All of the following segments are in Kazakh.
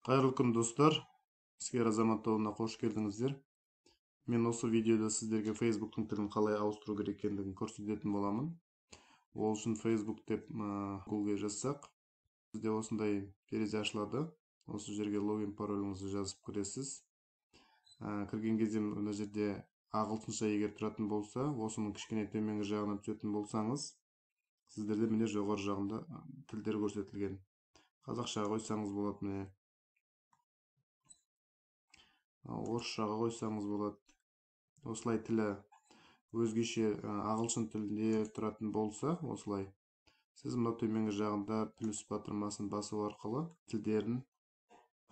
Қайырлы күн, достар! Іскер азамат тобына қош келдіңіздер. Мен осы видеода сіздерге Facebook'тың тілін қалай ауыстыру керек екендігін көрсететін боламын. Ол үшін Facebook деп Google-ге жазсақ, бізде осындай терезе ашылады. Осы жерге логин, пароліңізді жазып кіресіз. Кірген кезде мына жерде ағылшынша егер тұратын болса, осының кішкене төменгі жағына түсетін болсаңыз, сіздерде, міне, жоғары жағында тілдер көрсетілген. Қазақшаға қойсаңыз болады, міне, орысшаға қойсаңыз болады. Осылай тілі өзгеше, ағылшын тілінде тұратын болса, осылай сіз мына төменгі жағында плюс батырмасын басу арқылы тілдерін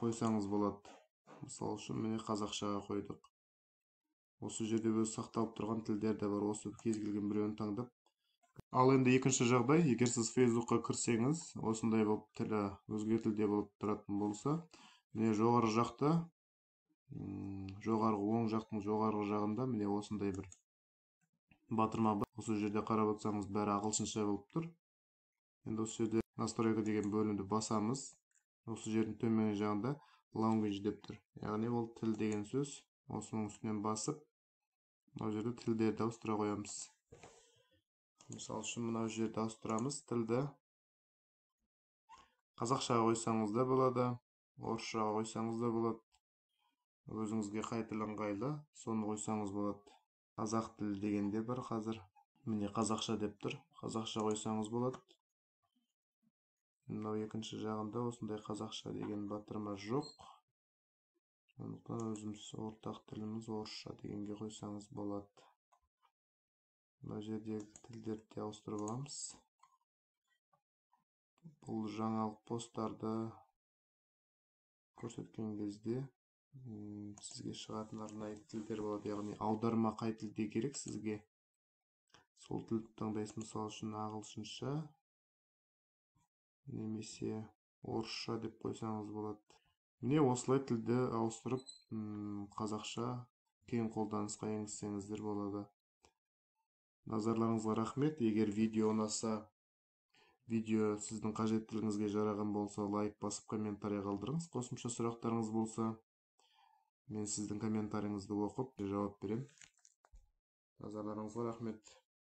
қойсаңыз болады. Мысалы үшін, міне, қазақшаға қойдық. Осы жерде өзі сақталып тұрған тілдер де бар. Осы кез келген біреуін таңдап. Ал енді екінші жағдай: егер сіз Фейсбукқа кірсеңіз, осындай болып тілі өзге тілде болып тұратын болса, міне, жоғары жақта, жоғарғы оң жақтың жоғарғы жағында, міне, осындай бір батырма бар. Осы жерде қарап отырсаңыз, бәрі ағылшынша болып тұр. Енді осы жерде «Настройка» деген бөлімді басамыз. Осы жердің төменгі жағында «Language» деп тұр, яғни ол тіл деген сөз. Осының үстінен басып, мынау жерде тілдерді ауыстыра қоямыз. Мысалы үшін, мынау жерде ауыстырамыз тілді. Қазақшаға қойсаңыз да болады, орысшаға қойсаңыз да болады. Өзіңізге қай тіл ыңғайлы, соны қойсаңыз болады. Қазақ тілі деген де бар қазір. Міне, қазақша деп тұр, қазақша қойсаңыз болады. Мынау екінші жағында осындай қазақша деген батырма жоқ, сондықтан өзіміз ортақ тіліміз орысша дегенге қойсаңыз болады. Мына жердегі тілдерді де ауыстырып аламыз. Бұл жаңалық посттарды көрсеткен кезде сізге шығатын арнайы тілдер болады, яғни аударма қай тілде керек сізге, сол тілді таңдайсыз. Мысалы үшін, ағылшынша немесе орысша деп қойсаңыз болады. Міне, осылай тілді ауыстырып, қазақша кең қолданысқа енгізсеңіздер болады. Назарларыңызға рахмет! Егер видео ұнаса, видео сіздің қажеттілігіңізге жараған болса, лайк басып, комментарий қалдырыңыз. Қосымша сұрақтарыңыз болса, мен сіздің комментарийіңізді оқып, жауап беремін. Назарларыңызға рахмет!